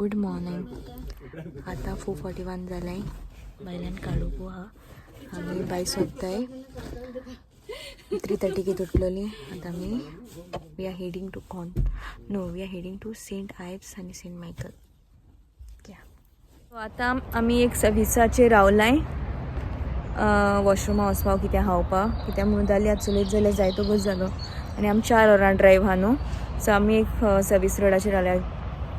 Good morning. आतां 4:41 जालें. भायल्यान काळोख आहा. आमी बाय सोदताय. 3:30 की उठलोली. आतां आमी we are heading to con no we are heading to Saint Ives आनी सेंट मायकल. आतां आमी एक सर्विसाचेर रावलाय. वॉशरुमा वचपाक कितें खावपाक कित्याक म्हणून जाली आतां चलयत जाल्यार जायतो बस जालो आनी आमी 4 वरां ड्रायव आहा न्हू. सो आमी एक सर्वीस रोडाचेर रावल्या.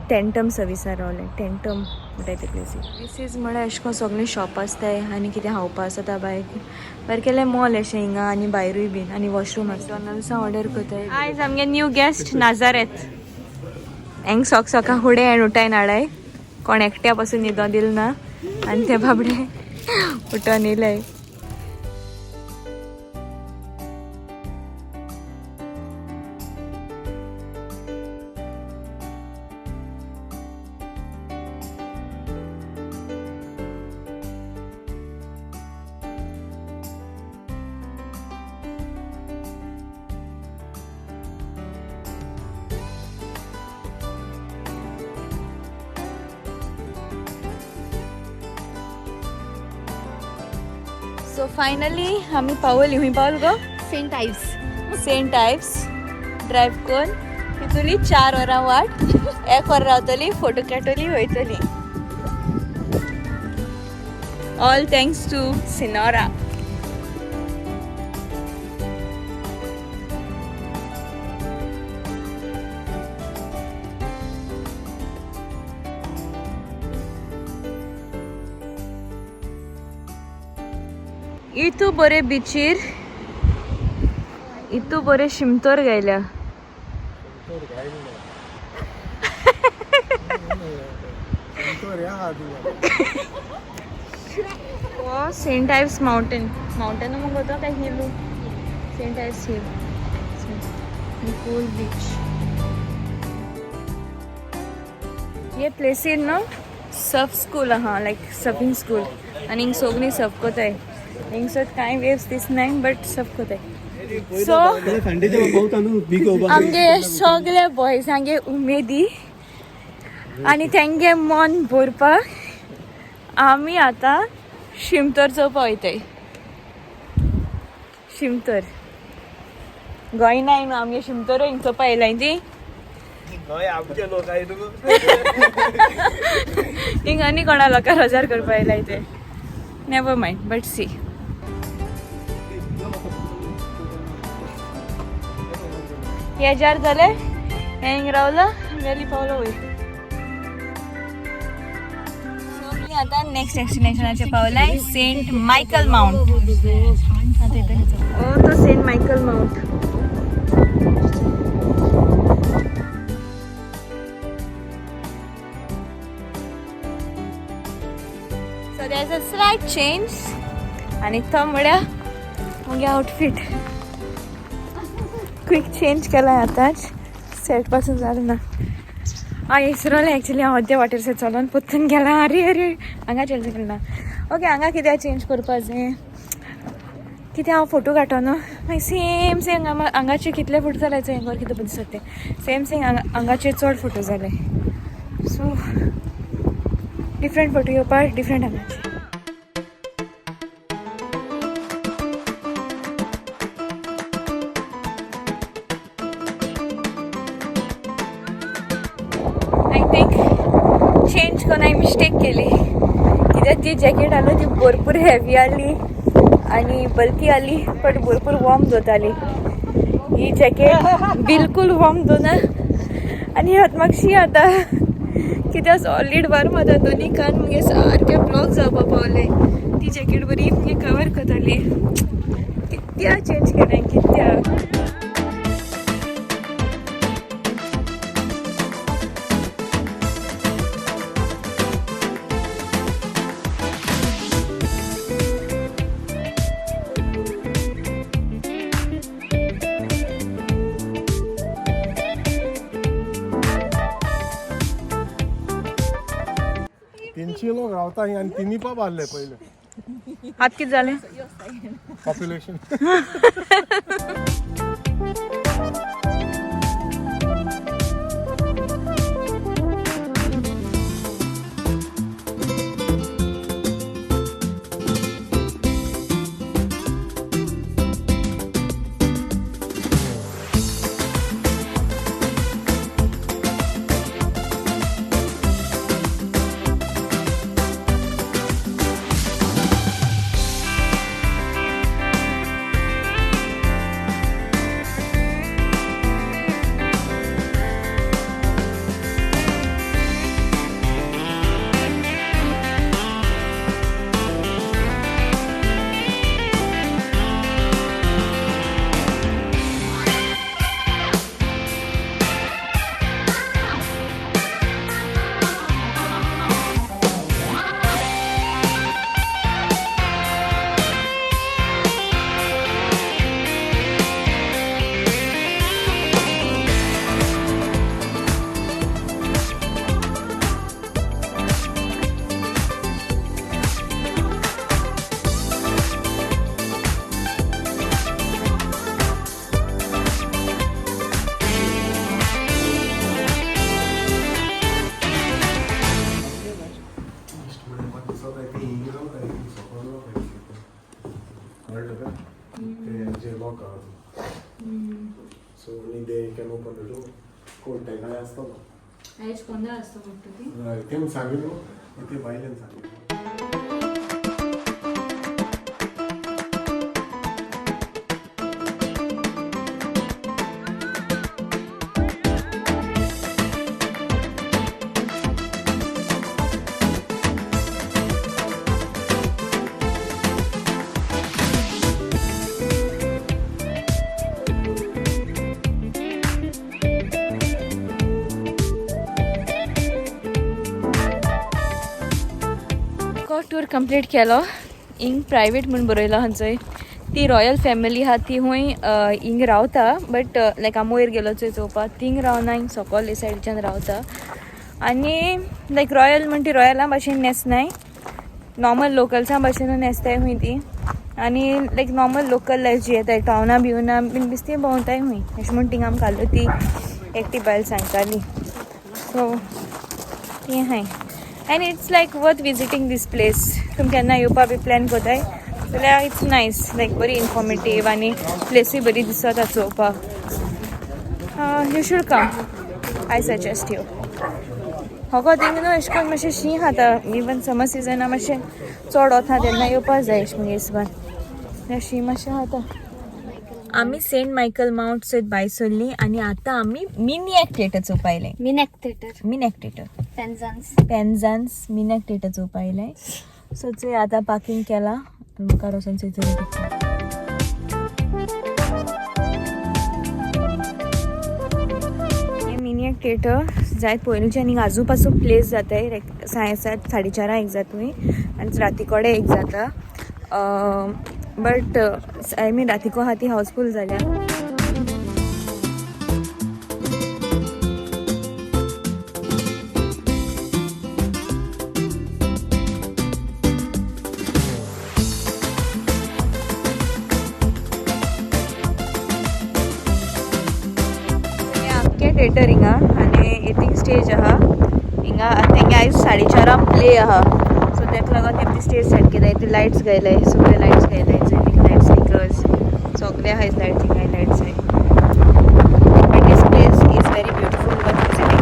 टेंटम सर्विसार रावले. टेंटम म्हणटाय ते प्लेसीर. दिस is म्हळ्यार अशें करून सगळें शॉप आसताय आनी कितें खावपा आसता भायर भायर केलें मॉल अशें हिंगा आनी भायरूय बीन आनी वॉशरूम आसा. मॅकडॉनल्ड्सां ऑर्डर करताय. आयज आमगे न्यू गेस्ट नाजारेत हेंग सोक सोका हुडे आनी उठायन हाडाय. कोण एकट्या पासून न्हिदो दिल ना आनी ते बाबडे उठोन येयले. सो फायनली आमी पावली. हुंय पावल गो? Saint Ives. Saint Ives drive करून तितुली 4 वरां वाट. एक वर रावतली, फोटो काडटली, वयतली. All thanks to Sinora. इतू बरे बिचीर इतू बरे शिमतोर गायल्या. हो सेंट आयव्स माउंटेन. माउंटेन मुगो तो काय hill? Saint Ives hill. Nicole beach. हे प्लेसीर न्हू सर्फ स्कूल आहा, लायक सर्फिंग स्कूल आनी हिंग सोगलीं सर्फ कोताय. हिंगसर कांय वेव्स दिसनाय बट सर्फ कोताय. सो आमगे सगळे बॉयजांगे उमेदी आनी तेंगे मन भरपाक आमी आतां शिमतर चोवपा वयताय. शिमतर गोंय नाय न्हू, आमगे शिमतर हिंग चोवपा येयलाय ती. हिंग आनी कोणा लोकां रोजार करपा येयलाय ते. Never mind, but see. हेजार जाले हिंग रावलो वेली पावलो वयर. सो आतां नेक्स्ट डेस्टिनेशनाचेर पावलाय सेंट मायकल माउंट. ओ तो Saint Michael Mount. So there's a slight change. आनी तो म्हळ्यार मुगे आउटफीट क्विक चेंज केलाय आतांच. सेट पासून जालें ना. हांव इसरोलें एक्चुली. हांव अर्दे वाटेर से चलोन परतून गेलां. अरे अरे हांगा चेंज केलें ना. ओके हांगा कित्याक चेंज करपा जाय कितें हांव फोटो काडटो न्हू मागीर सेम सेम हांगाचे कितले फोटो जाले हेंगर कितें बरें दिसता ते सेम सेम हांगाचे चड फोटो जाले. सो डिफरंट फोटो येवपाक डिफरंट हांगाचे. I think change करून हांवें मिस्टेक केली कित्याक ती जॅकेट आसली ती भरपूर हेवी आसली आनी बल्की आसली बट भरपूर वॉर्म दवरताली. ही जॅकेट बिलकूल वॉर्म दवरना आनी हात मातशी आतां कित्याक सॉलीड वार्म जाता. दोनी कान मुगे सारके ब्लॉक जावपा पावले. ती जॅकेट बरी मुगे कवर करताली. कित्या चेंज केलें कित्याक. लोक रावता आनी तिनी पाप आहले पयले. आत कितें जालें? पॉप्युलेशन. कोण तेगाय आसतलो. आयज कोंदा आसतो म्हणटा ती. हय, तेम सांगी न्हू, ते बायलेन सांगी. टूर कंप्लीट केलो. हिंग प्रायवेट म्हूण बरयलो खंयचोय. ती रॉयल फॅमिली आहा ती खूंय हिंग रावता, बट लायक आमी वयर गेलो चोय चोवपाक, थिंग रावना, हिंग सोकोल हे सायडीच्यान रावता. आनी लायक रॉयल म्हण ती रॉयला भाशेन न्हेसनाय, नॉर्मल लोकल्सां भाशेनू न्हेसताय खूंय ती. आनी लायक नॉर्मल लोकल लायफ जी येताय टावना बिवना बीन बिस्ती भोंवताय खूंय अशें म्हूण थिंग आमकां आसलो ती एकटी बायल सांगताली. सो ती आहाय and it's like worth visiting this place. तुमी केन्ना येवपा बी प्लॅन करताय जाल्यार it's nice, लायक बरी इन्फॉर्मेटीव आनी प्लेसूय बरी दिसता चोवपाक. You should come, I suggest you. होगो थिंग न्हू अशें करून मातशें शीं खाता, इवन समर सिजना मातशें चड वता तेन्ना येवपा जाय अशें म्हगे हिसबान, शीं मातशें खाता. आमी सेंट मायकल मावंट सयत भायर सरली आनी आतां आमी मिनियक थिएटर चोवपा आयले. मिनॅक थिएटर. मिनॅक थिएटर. पेन्झान्स. पेन्झान्स मिनॅक थिएटर चोवपा आयले. सो चोय आतां पार्किंग केलां, मुखार वचोन चोय चोय. मिनियक थिएटर जायत पयलींच्यान हिंगा आजू पासून प्लेस जाताय, लायक सात 4:30 एक जाता आनी राती कडेन एक जाता, बट I mean रातीको आहा ती हावसफूल जाल्या. हें आख्खें थिएटर हिंगा आनी एथिंग स्टेज आहा हिंगा. आतां हिंगा आयज 4:30 प्ले आहा, सो तेका लागून तेमी स्टेज सेट केलाय. ते लायट्स घायलाय, सगळे लायट्स घायलाय, लायट स्पिकर्स सगळे आहाय लायट्स हिंगाय लायट्स आहाय. But this place is very beautiful, worth visiting.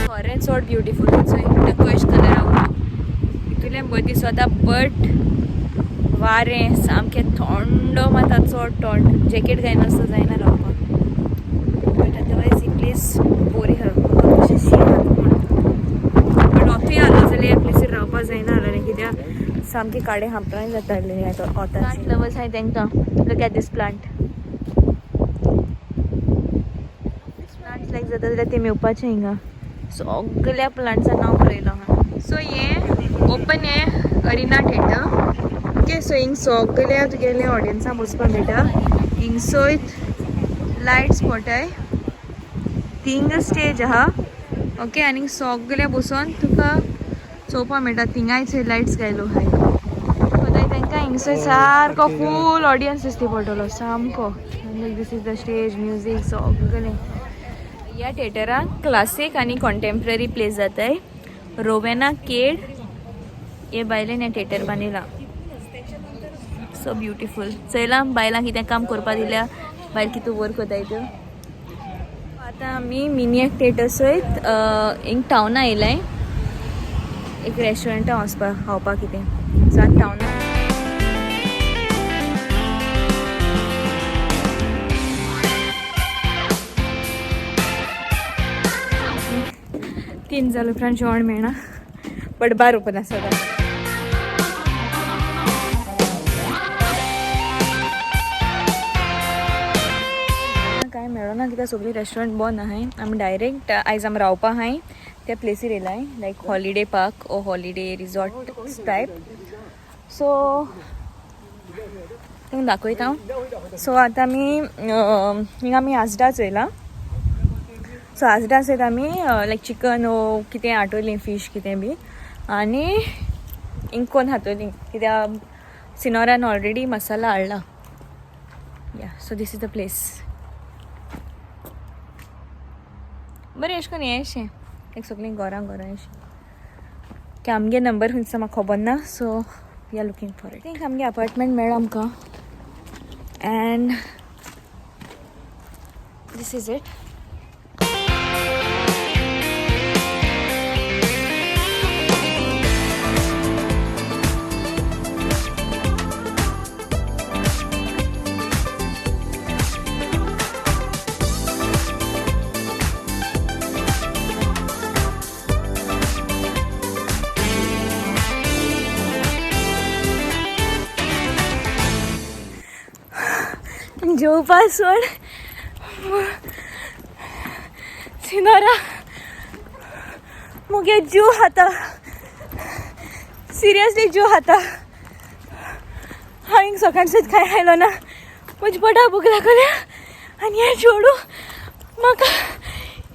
खरें चड ब्युटिफूल चोय, टर्कॉयज कलर आहा, तितूंतल्यान बरें दिसता, बट वारें सामकें थंड माता, चड थंड, जॅकेट घायनासतो जायना रावपाक. बट अदरवायज ही प्लेस बरी आहा, तशें शीं आहा म्हूण. बट वतूय आसलो जाल्यार ह्या प्लेसीर रावपाक जायना आसलें, कित्याक सामकें काडे हांपरां जातालें आतां वताचें. प्लांट लवर्स आहाय तेंकां, look at this plant. Plants like जाता जाल्यार ते मेवपाचें हिंगा. सगल्या प्लांट्सां नांव बरयलो आहा. सो हें ओपन हें अरिना थिएटर. ओके, सो हिंग सगल्या तुगेले ऑडियन्सां बसपाक मेळटा. हिंग सयत लायट्स पडटाय, थिंग स्टेज आहा. ओके, आनी सगले बसोन तुका चोवपाक मेळटा. थिंगाय थंय लायट्स घायलो आहाय पळय तांकां. हिंगसर सारको फूल ऑडियन्स दिसती पडटलो सामको. This is the stage, music सगलें. ह्या थिएटराक क्लासीक आनी कॉन्टेम्प्ररी प्लेस जाताय. रोवेना केड हे बायलेन हें थिएटर बांदिलां. So beautiful. चोयलां बायलां कितें काम करपा दिल्या, बायल कितें वर्क कोताय त्यो. आतां आमी मिनियक थिएटर सयत हिंग टावना येयलाय, एक रेस्टॉरंटान वचपाक खावपाक कितें. सो आतां टावना 3 जाल्या उपरांत जेवण मेळना, बट बार ओपन आसा. कांय मेळना कित्याक सगळीं रेस्टॉरंट बंद आहाय. आमी डायरेक्ट आयज आमी रावपा आहाय त्या प्लेसीर येयलाय, लायक हॉलिडे पार्क ओ हॉलिडे रिजॉर्ट टायप. सो तुमकां दाखयता हांव. सो आतां आमी हिंगा आमी आसडा चोयला. सो आसडा सयत आमी लायक चिकन ओ कितें हाडटलीं, फीश कितें बी, आनी हिंग कोन खातलीं कित्याक सिनोरान ऑलरेडी मसाला हाडला. Yeah, so this is the place. बरें एशें कोन्न हें अशें एक सगळीं घरां घरां अशें की आमगे नंबर खंयचो म्हाका खबर ना, so we are looking for it. Think आमगे अपार्टमेंट मेळ्ळा आमकां and this is it. जेवपा सोड सिनोरा, मुगे जीव खाता, सिरियसली जीव खाता. हांवें सकाळच्यान कांय खायलो ना, म्हज्या पोटाक भूक लागल्या आनी हें चेडूं म्हाका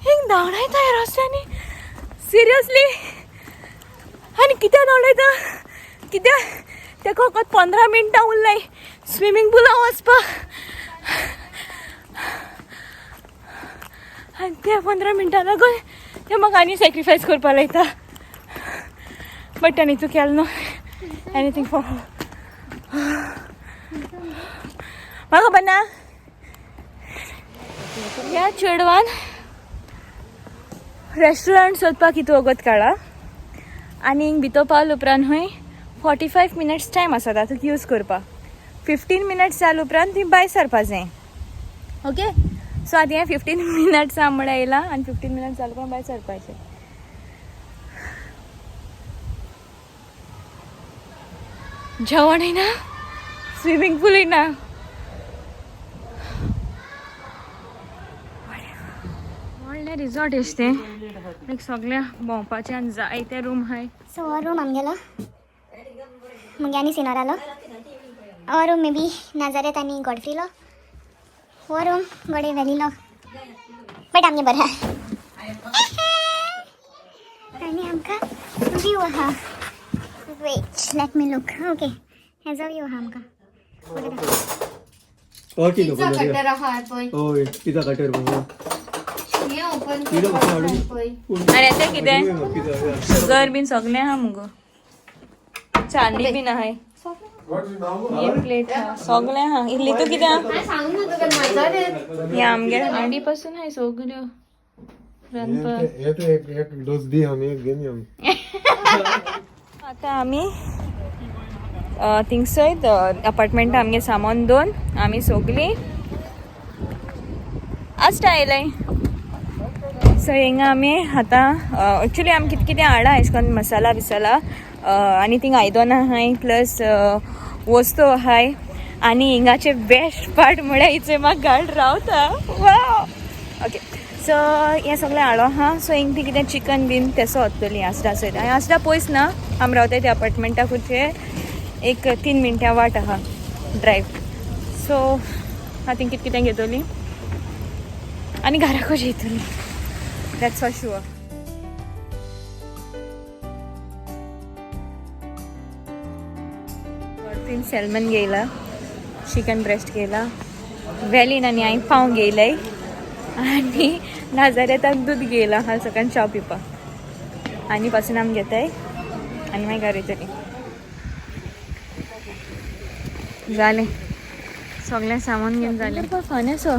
हिंग धांवडायता ह्या रस्त्यांनी सिरियसली. आनी कित्याक धांवडायता कित्याक? तेका फकत 15 मिनटां उरलाय स्विमींग पुलान वचपाक आनी त्या 15 मिनटां लागून ते म्हाका आनी सॅक्रिफायस करपा लायता. बट आनी तूं केलें न्हू एनीथींग फॉर म्हाका खबर ना. ह्या चेडवान रेस्टॉरंट सोदपाक कितू वगत काडला आनी भितर पावल उपरांत खंय 45 मिनट्स टायम आसा तातूंत यूज करपाक. 15 मिनट्स जाले उपरांत ती भायर सरपा जाय. ओके, सो आतां हें 15 मिनट्स आहा म्हळ्यार येयलां आनी 15 मिनट्स जाले उपरांत भायर सरपाचें. जेवणूय ना, स्विमींग पूलय ना. व्हडलें रिजॉर्ट एश तें, लायक सगळें भोंवपाचें आनी जायते रूम आहाय. सो हो रूम आमगेलो, मुगे आनी सिनोरालो. हो रूम मे बी नाजारेत आनी गॉडफ्रीलो. हो रूम गोडे व्हॅलीलो, बट आमगे बरें आहा. आनी आमकां व्यू आहा. Wait, let me look. Okay, हेजो व्यू आहा आमकां. किलो पिझ्झा कटर आहा पळय. हय, पिझ्झा कटर. हें ओपन किलो करपाक कसो हाडून? जाय पळय. आनी आतां कितें शुगर बीन सगळें आहा मुगो, चांदी बीन आहाय, एक प्लेट आहा, सगळें आहा. इल्ली तूं कितें आहा? हांवें सांगून ना तुका नाजारेत. हें आमगे हांडी पासून आहाय सगल्यो रांदपाक. हे तर एक एक डोस दी, आमी एक घेवन आमी. आतां आमी थिंगसर अपार्टमेंटा आमगे सामान दोन आमी सगलीं आसता आयलाय. सो हिंगा आमी आतां एक्चुली आमी कितें कितें हाडा एशें करून मसाला बिसाला आनी थिंगा आयदनां आहाय, प्लस वस्तू आहाय. आनी हिंगाचे बेस्ट पार्ट म्हळ्यार हिचे म्हाका गार्ड रावता. वा, ओके, सो हें सगळें हाडो आहा. सो हिंग ती कितें चिकन बीन तेसो वतली आसडा सयत. आनी आसडा पयस ना, आमी रावताय त्या अपार्टमेंटा खुर्चे एक 3 मिनटां वाट आहा ड्रायव. सो हांव थिंग कितें कितें घेतली आनी घराकूच येतली, that's for sure. तीन सॅल्मन घेयला, चिकन ब्रेस्ट घेयला, वेलीन आनी हांवें पाव घेयलाय आनी नाजारेताक दूद घेयला. हांव सकाळीं च्या पिवपाक आनी पासून आमी घेताय आनी मागीर घरा येतली. जालें सगळें सामान घेवन जालें. फन असो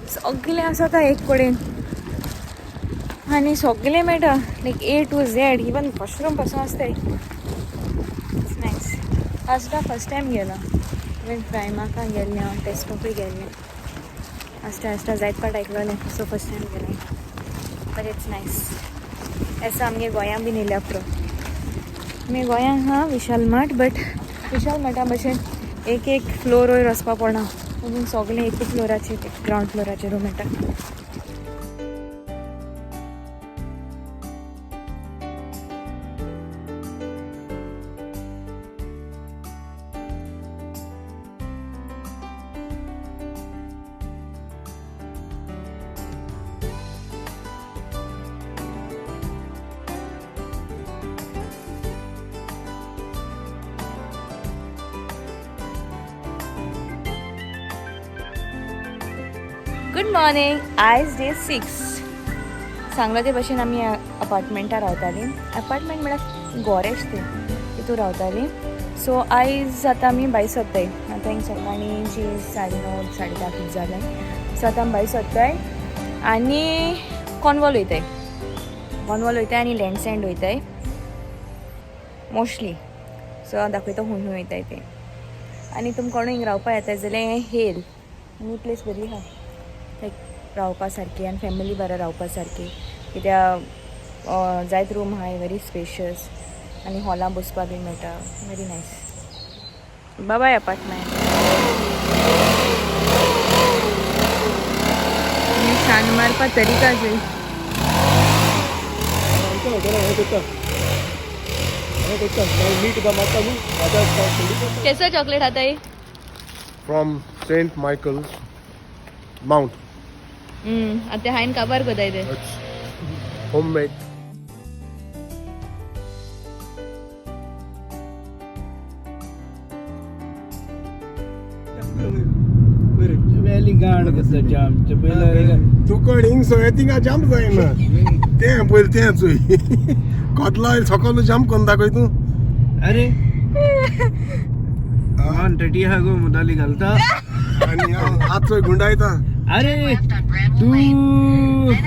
सगळें आसा आतां एक कडेन आनी सगळें मेळटा, like A to Z, even washroom पासून आसताय. It's nice. आसता फर्स्ट टायम गेला, इवन प्रायमाका गेल्लें हांव, टेस्कोकूय गेल्लें. आसता आसता जायत पाट आयकलोलें, सो फर्स्ट टायम गेलें, बट it's nice. एसो आमगे गोंया बीन येयल्या पुरो. आमी गोंयांक आहा विशाल मार्ट, बट विशाल मार्टा भशेन एक एक फ्लोर वयर वचपा पडना, पूण सगळें एक फ्लोराचेर, ग्रावंड फ्लोराचेर मेळटा. गुड मॉर्निंग, आयज डे 6. सांगलां ते भशेन आमी अपार्टमेंटार रावतालीं. अपार्टमेंट म्हळ्यार गोरेश तें, तितून रावतालीं. सो आयज आतां आमी भायर सोदताय. आतां हिंग सकाळीं जी 9:30 10:30 कितें जालें. सो आतां आमी भायर सोदताय आनी कॉर्नवॉल वयताय. कॉर्नवॉल वयताय आनी लँड्स एंड वयताय मोस्टली. सो हांव दाखयता खूंय खूंय वयताय तें. आनी तुमकां कोणूय हिंग रावपा येता जाल्यार हें हेल आनी प्लेस बरी आहा लायक रावपा सारकी आनी फॅमिली बरें रावपा सारकी. कित्याक जायत रूम आहाय व्हेरी स्पेशियस आनी हॉलां बसपा बी मेळटा. Very nice. बाय अपार्टमेंट. सान मारपा तरीका चोय. केसो चॉकलेट खाता है? From Saint Michael's Mount. आतां हांवें काबार कोताय ते. It's homemade. Valley गाण कसं जाम पयलं. तुकड हिंग सोय थिंगा जम्प जायना तें पयलीं तें चोय कोतलो सकल जम्प कोन्न दाखय तूं. अरे 130 हा गो मुदाली घालता. आनी हांव हात चोय गुंडायता. अरे तू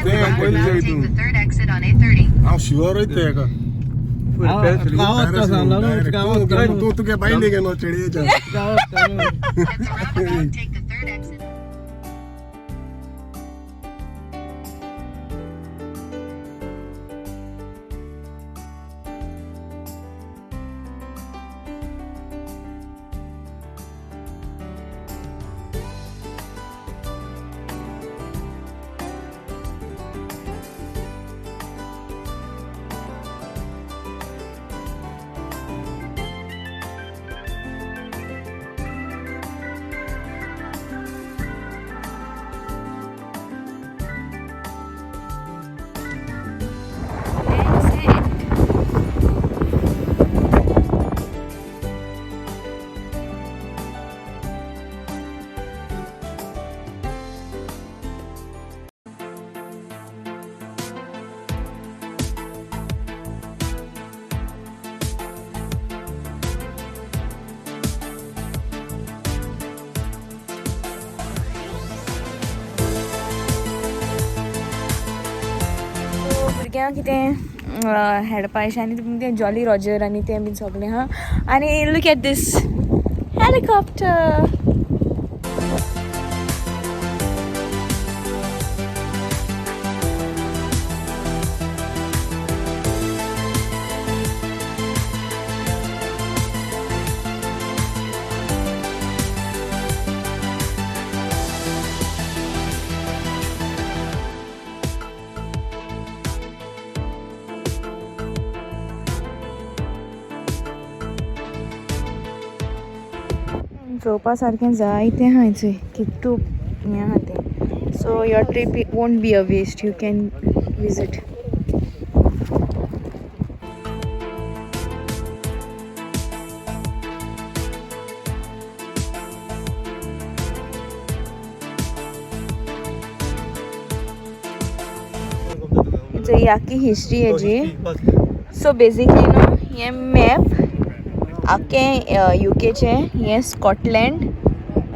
तें पयलीं चोय तूं. हांव शिवर वयता हेका. गावात सांगला न्हू, गावात तूं तुगे बायले गेलो चेडयेच्या. गावात. भुरग्यांक कितें हेडपा अशें आनी तें जॉली रॉजर आनी तें बीन सगळें आहा. आनी लूक एट these helicopter. चोवपा सारकें जायतें आहा चोय कितू हें आहा तें. So your trip won't be a waste, you can visit. ही आख्खी हिस्ट्री हेजी. सो बेसिकली न्हू हें मॅप आख्खें युकेचें, हें स्कॉटलँड,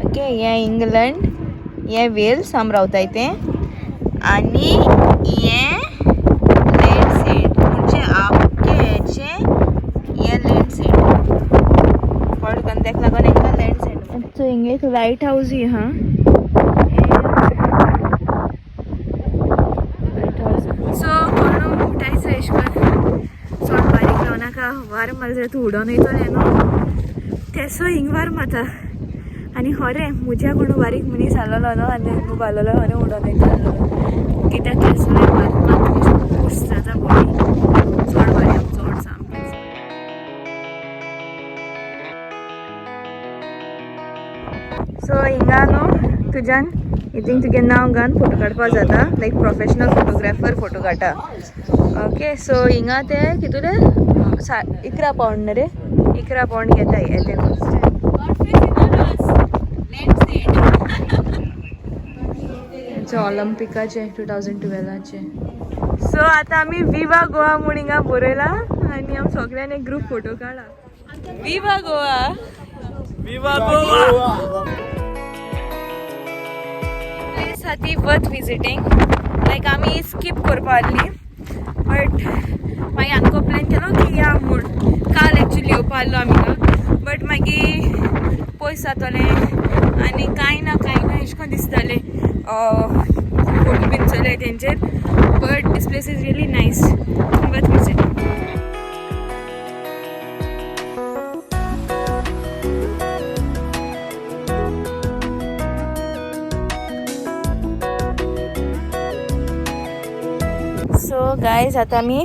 ओके, हें इंग्लंड, हें वेल्स आमी रावताय तें, आनी हें लँड्स एंड म्हणजे आख्खें हेचें हें लँड्स एंड कळ्ळें तुका. तेका लागून हेंकां लँड्स एंड. सो हिंगा एक लायट हावजूय आहा. Light house. सो कोणू उठायचो एशें करून चड बारीक रावनाका, वार मारलें जाल्यार तूं उडोन वयतलें न्हू. तेसो हिंग वार मारता. आनी खरें म्हज्या कोणू बारीक मनीस आसलेलो न्हू आनी खूब आसलेलो खरें उडोन वयतालो. कित्याक तेसो वार मारता पुश जाता बॉडी चड बारीक चड सामकें. सो हिंगा न्हू तुज्यान हितून तुगे नांव घालून फोटो काडपाक जाता, लायक प्रोफेशनल फोटोग्राफर फोटो काडटा. ओके सो हिंगा ते कितूले 11 पावंड रे, 11 पावंड घेता येते. ऑलिम्पिकाचे 2012. सो आता आमी विवा गोवा म्हूण हिंगा बरयला आनी आम सगळ्यांनी एक ग्रुप फोटो काडला. विवा गोवा. विवा गोवा. प्लेस आहा ती वर्थ विजिटींग. लायक आमी स्कीप करपा आहली बट मागीर आमकां प्लॅन केलो की या म्हूण. काल एक्चुली येवपा आहलो आमी हिंगा बट मागीर पयस जातोलें आनी कांय ना कांय ना एशें कोन्न दिसतालें. फोटो बीन चलय तेंचेर but this place is really nice, worth visiting. So guys आतां आमी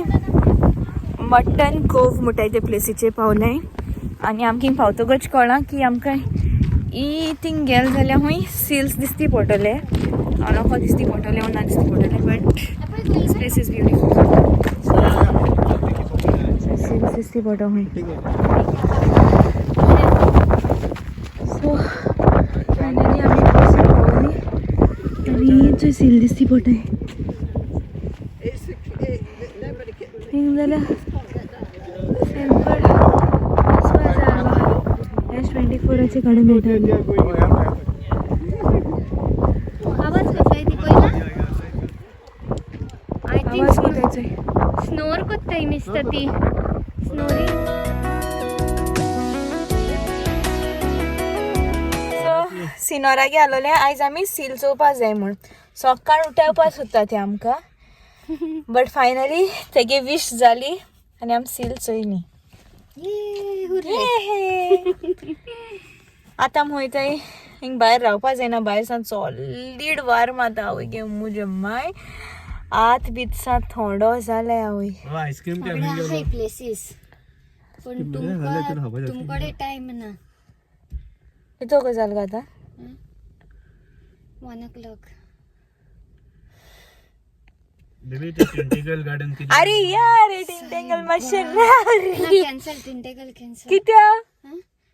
मट्टन कोव म्हणटाय ते प्लेसीचेर पावले आनी आमकां पावतकच कळ्ळां की आमकां ही थिंग गेले जाल्यार खूंय सिल्स दिसती पडटले, हांव दिसती पडटले ना दिसती पडटले but this place is beautiful. Seals दिसती पडटो खूंय. सो फायनली आमी प्लेसीर पावली आनी थंय सील दिसती पडटाय थिंग जाल्यार सेनफर्ड S24 काडून मेळटा. आवाज कोत्ताय ती पयला. I think आवाज कोतायचो. स्नोर कोत्ताय दिसता ती स्नोरिंग. सो सिनोरागे आलोले आयज आमी सील चोवपा जाय म्हूण. सकाळ उठोवपा सोदता ते आमकां बट फायनली तेगे विश जाली आनी आमी सील चोयली. आतां आमी वयताय हिंग भायर रावपा जायना, भायर सान सॉलीड वार मारता आवय गे मुजे माय आत बीत सा थोंडो जालाय आवय. आईस्क्रीम आहाय प्लेसीस पूण तुमकां तुमकडे टायम ना. कितो गजाल गो आतां? 1 o'clock. Baby ते टिंटिकल गार्डन किती अरे यार टिंटेंगल मातशें राव ना रे. कॅन्सल टिंटेकल कॅन्सल. कित्याक?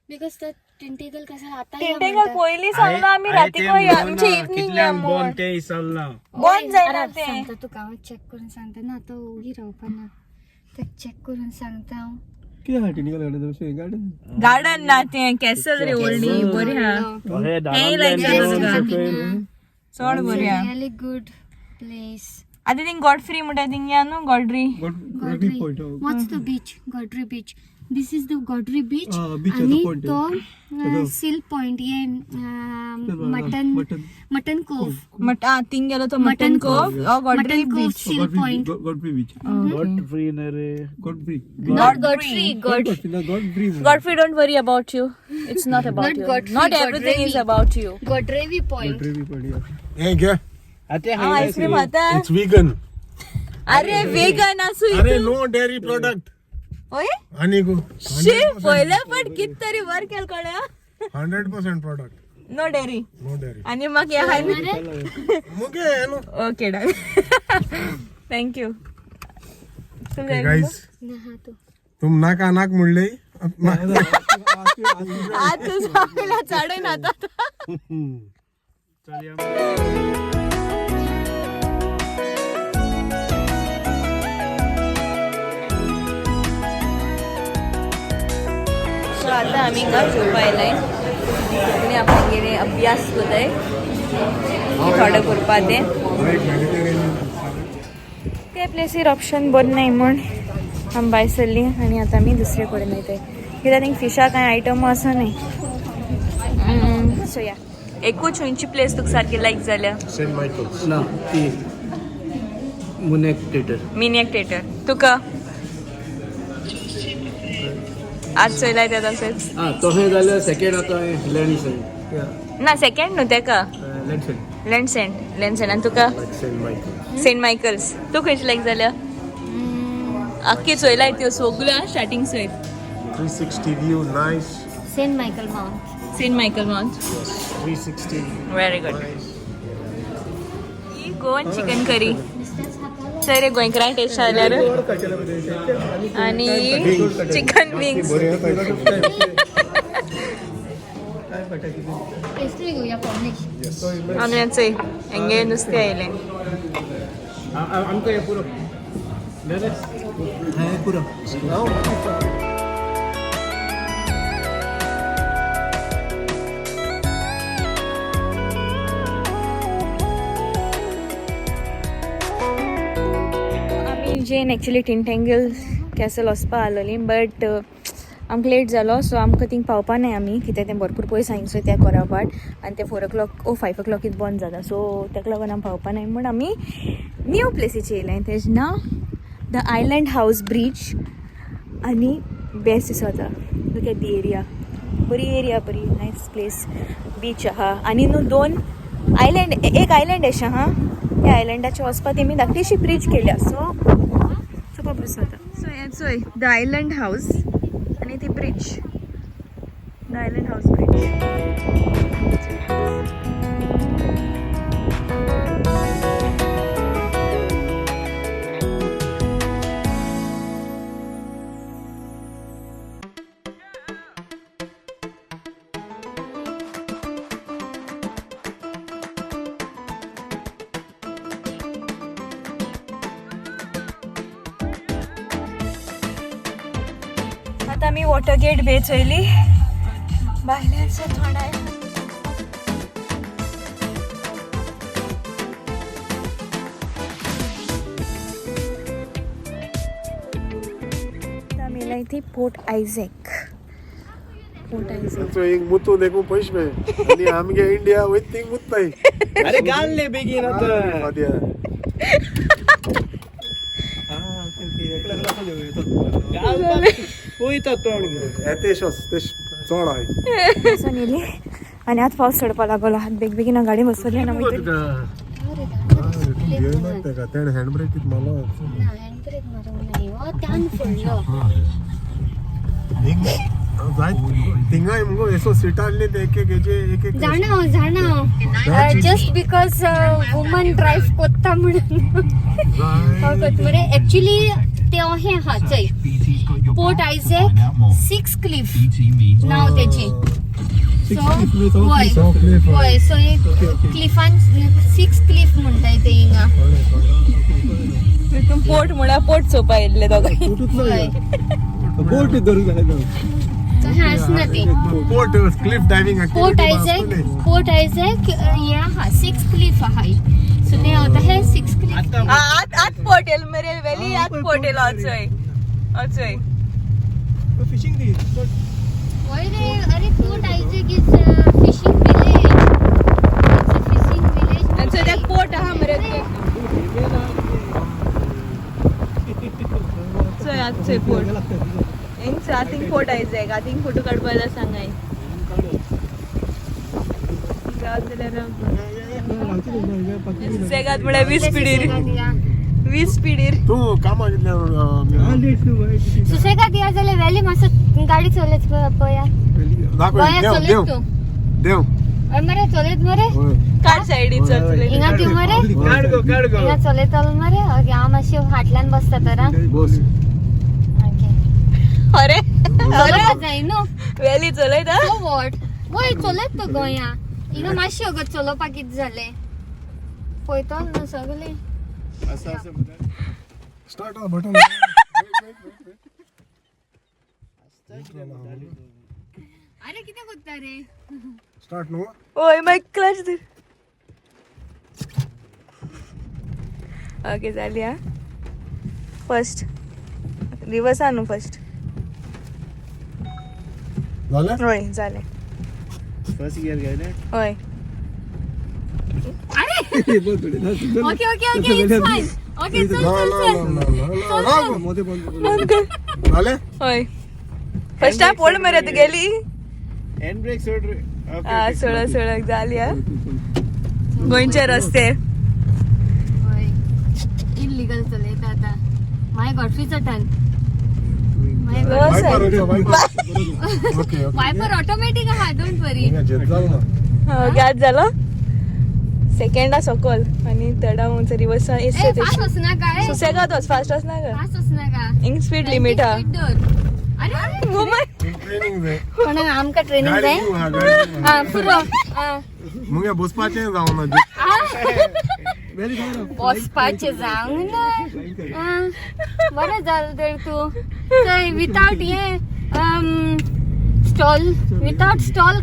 Because तो टिंटेकल कसं आता या टिंटेंगल म्हणटा. पयलीं सांगला आमी राती आमचे इवनींग या म्हूण. बॉन ते विसरला. बंद जायना अरे, तें. सांगता तुका हांव चॅक करून सांगता ना तो ओगी रावपा ना ते चॅक करून सांगता हांव. कितें टिंटिकल गार्डन गार्डन गार्डन ना तें कॅसल रे व्हडली बरी आहा. हे हेंय लायक जाता तुका चड बरी आहा. Really good place. आतां थिंग गॉडफ्री म्हणटा थिंग या न्हू Godfrey. Godfrey what's the beach? Godfrey beach. This is the Godfrey beach. Ah, beach आणि point. तो सील पॉइंट हे mutton mutton cove. Mutt a thing गेलो तो mutton cove or Godfrey mutton cove beach. Seal point. Godfrey beach. Godfrey ना रे Godfrey. Not Godfrey God Godfrey. Godfrey, don't worry about you. It's not about Not you. Godfrey, Not everything is Godfrey. about you. Godfrey point. हे घे. हांव ice cream खाता. It's vegan. अरे vegan आसू. अरे no dairy product. ओय आणि शी पयले पण कित तरी वर केल कोण्या. 100% product. No dairy. No dairy. आणि मग हे हाय. मुगे no. Okay done. Thank you. Guys तुम नाका नाक म्हणले. आज तुझा चढून आता. सो आता आमी हिंगा जेवपा आयलाय आनी आपणागेर अभ्यास कोताय कितें ऑर्डर करपा तें. ते प्लेसीर ऑप्शन बरें नाय म्हूण आमी भायर सरली आनी आतां आमी दुसरे कडेन वयताय कित्याक थिंग फिशा कांय आयटम आसा न्हय. सो या एकूच खंयची प्लेस तुका सारकी लायक जाल्या? Saint Michael's. ना ती मुनेक थिएटर. मिनियक थिएटर तुका आज चोयलाय ते तशेंच. हा तशें जाल्यार सेकंड आतां लँड सेंड. ना सेकंड न्हू तेका लँड सेंड. लँडसेंड लँडसेंड आनी तुका सेंट मायकल्स. Saint Michael's. तूं खंयची लायक जाल्या? आख्खी चोयलाय त्यो सगळ्यो स्टार्टींग सयत. 360 view nice. Saint Michael mount. Saint Michael mount. 360. Very good. ही गोवन चिकन करी सर हे गोंयकारांक टेस्ट जाल्यार आनी चिकन विंग्स. पेस्ट्री घेवया पॉलिश. आमी चोय हेंगे नुस्तें आयलें. आमकां हें पुरो. हें पुरो. आमी जेन एक्चुली टिंटेंगल कॅसल वचपा आसलोली, बट आमकां लेट जालो, सो आमकां थिंग पावपा नाय आमी, कित्याक तें भरपूर पयस आहा सो त्या कोरापाट आनी ते 4 o'clock ओ 5 o'clock इत बंद जाता. सो ताका लागून आमी पावपा नाय म्हूण आमी न्यू प्लेसीचेर येयले. तेजें नांव the island house bridge आनी बेस्ट दिसता. लूक एट the area, बरी एरिया, बरी नायस प्लेस, बीच आहा आनी न्हू दोन आयलँड, एक आयलँड अशें आहा. त्या आयलंडाचे वचपा तेमी धाकटीशी ब्रीज केल्या, सो सुपर दिसता. सो हें चोय, the island house आनी ती bridge, the island house bridge. आतां आमी वॉटरगेट बे चोयली, भायल्यान थोंडाय. आमी येयलाय ती पोर्ट आयझॅक, पोर्ट आयझॅक. चोय, हिंग मुतू देखून पयश मे आनी आमगे इंडिया वयत थिंग मुत्ताय. अरे घाल बेगीन आतां. फाद्या. वयता तोंड घेवन. येतेश तेश चड आहाय. वचून येयली आनी आतां पावस चडपा लागलो. हात बेग बेगीन गाडी बसवली आनी आमी घेयना तेका, तेणें हँड ब्रेक कित मारलो. ना, हँड ब्रेक मारूंक नाही हो, त्यान फोडलो. हिंग जायत थिंगाय मुगो एसो सिटार आहली ते एक एक हेजे एक एक. जाणा हांव, जाणा हांव, जस्ट because woman drive कोत्ता म्हणून हांव कोत्ता मरे. एक्चुली ते अहें आहा चोय, पोर्ट आयझॅक सिक्स क्लिफ नांव तेचें. सो वय वय, सो एक क्लिफान सिक्स क्लिफ म्हणटाय ते हिंगा. तितून पोर्ट म्हळ्यार पोर्ट चोवपा येयल्ले दोगांय. हय. बोट धरून जालें. तशें आसना ती. Port cliff diving. Port Isaac, port Isaac हें आहा, सिक्स क्लिफ आहा. सो ते हांव तशें सिक्स क्लिफ. आत आत पोर्ट येयलो मरे, वेली आत पोर्ट येयलो. अचोय अचोय. फिशींग दी. वय रे, अरे Port Isaac is fishing village, it's a fishing village. आनी सो त्या पोर्ट आहा मरे, चोय आत चोय पोर्ट हिंग. आतींग पोर्ट आयझॅक, आतींग फोटो काडपा जाय सांगाय गावात जाल्यार सुसेगाद म्हळ्यार 20 स्पिडीर, 20 स्पिडीर. तूं कामाक कितल्या? सुसेगाद या जाल्यार वेली मातसो गाडी चलयत पळया. दाखय. गोंया देव. चलयत देव. तूं. देव. हय मरे, चलयत मरे. हय. काड सायडीन चल. हिंगा दिव मरे. काड गो, काड गो. हिंगा चलयतलो मरे. ओके, हांव मातशें फाटल्यान बसता तर आं. बस. ओके. अरे. चलोवपा जाय न्हू. वेली चलयता. सो what, वय चलयत तो गोंया. हिंगा मातशें अगत चलोवपाक कितें जालें, पळयतलो न्हू सगळें. असं असं म्हणतात. Start button. अरे कितें करता रे? स्टार्ट न्हू. ओय, मागीर क्लच धर. ओके, जाली. हा, फर्स्ट रिवर्स आहा न्हू फर्स्ट. जालें. हय, जालें. फर्स्ट गिअर घायले. हय. Okay okay okay, it's fine. Okay, चल. ना. चल. ना. चल. ना ना ना. मध्ये बंद. जालें. हय, फर्स्ट टायम पोड मरे तुगेली. हँड ब्रेक सोड रे. हा, सोड सोड, जाली. हा, गोंयचे रस्ते. हय, इलिगल चलयता आतां. मागीर गॉडफ्रीचो टर्न. बस. Wiper, wiper. Okay okay. Wiper automatic आहा, don't वरी. हिंगा जेत जाल ना. गॅस जालो सेकंडा सकल आनी थर्डा म्हणसर रिवर्स. ए, फास्ट वचनाका ए. सुसेगाद वच, फास्ट वचनाका. फास्ट वचनाका. हिंग स्पीड लिमिट आहा. स्पीड दवर. अरे. वुमन. ट्रेनिंग जाय. कोणाक आमकां ट्रेनिंग गाडी जाय. दिवं हा, गाडी दिवं. हा, पुरो हा. मुगे बसपाचें जावना. बसपाचें जावंक ना. बरें जालें तर तूं थंय विथआवट हें स्टॉल, विथआवट स्टॉल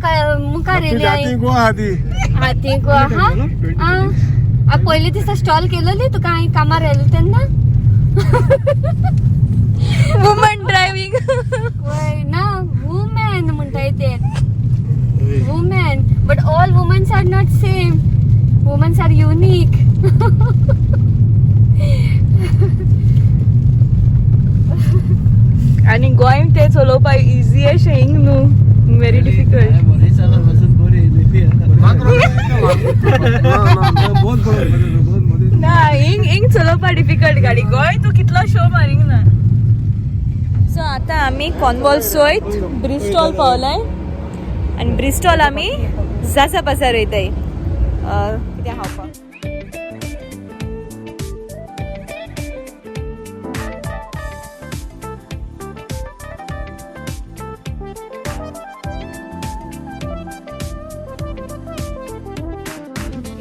मुखार येयली जाती गोवा आहा ती. हाती गोवा आहा. पयले दिसा स्टॉल केलेली तुका हांवें कामार येयलें तेन्ना. Woman driving. वय ना, वुमेन म्हणटाय ते, women, but all womens are not same, womens are unique. आणि गोंय ते चलोवपाक इजी अशें हिंग न्हू, व्हेरी डिफिकल्ट. बरें चला वचून बरी येयली. बहुत बरं, बहुत मध्ये. ना, हिंग हिंग चलोवपाक डिफिकल्ट गाडी. गोंय तूं कितलो शो मारींक ना. सो आतां आमी कॉर्नवॉल सोयत ब्रिस्टॉल पावलाय आनी ब्रिस्टॉल आमी जासा पासार वयताय कितें खावपाक.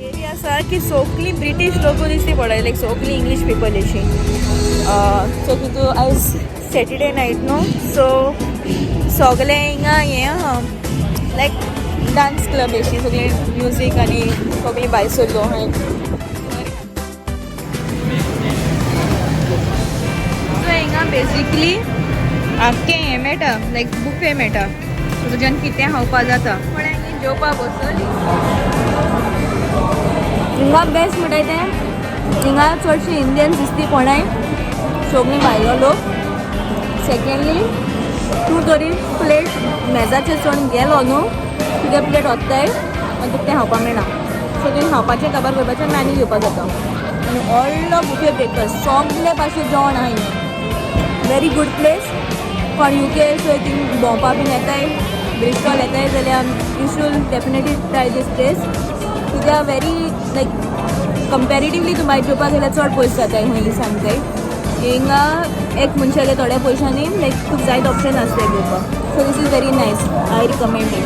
एरिया आसा की सगळीं ब्रिटीश लोक दिसती पडय, लायक सगळीं इंग्लीश पिपल अशी. सो तितू आयज सॅटर्डे नायट न्हू, सो सगळे हिंगा हें आहा, लायक डांस क्लब अशी, सगळीं म्युजीक आनी सगळीं भायर सरलो आहाय. सो हिंगा बेसिकली आख्खें हें मेळटा, लायक बुफे मेळटा, सो तुज्यान कितें खावपा जाता. पण जेवपा बसली. हिंगा बेस्ट म्हणटाय तें, हिंगा चडशे इंडियन्स दिसती कोणाय, सगळीं भायलो लोक. सेकेंडली, तूं तरी प्लेट मेजाचेर चडून गेलो न्हू, तुगे प्लेट ओत्ताय आनी तुका तें खावपाक मेळना. सो तुवें खावपाचें काबार करपाचें आनी आनी घेवपाक जाता. आनी व्हडलो बुफे ब्रेकफास्ट, सगळे भाशेन जेवण आहा हिंगा. व्हेरी गुड प्लेस कोण युके. सो थिंग भोंवपा बीन येताय, ब्रिस्टॉल येताय जाल्यार you should definitely try this place, कित्याक व्हेरी लायक कंपेरेटिवली तूं भायर जेवपाक गेल्यार चड पयस जाताय. खंय सांगताय, हिंगा एक मनशाले थोड्या पयशांनी लायक तुका जायते ऑप्शन आसताय घेवपाक. So this is very nice, I recommend it.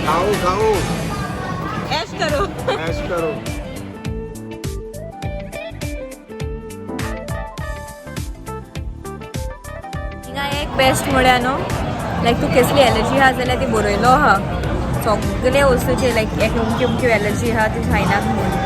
खाओ खाओ. ऐश करो. ऐश करो. हिंगा एक बेस्ट म्हळ्यार न्हू, लायक तूं कसली एलर्जी आहा जाल्यार ती बरयलो आहा सगळे वस्तूचे, लायक एक अमक्यो अमक्यो एलर्जी आहा ती खायनाक म्हूण.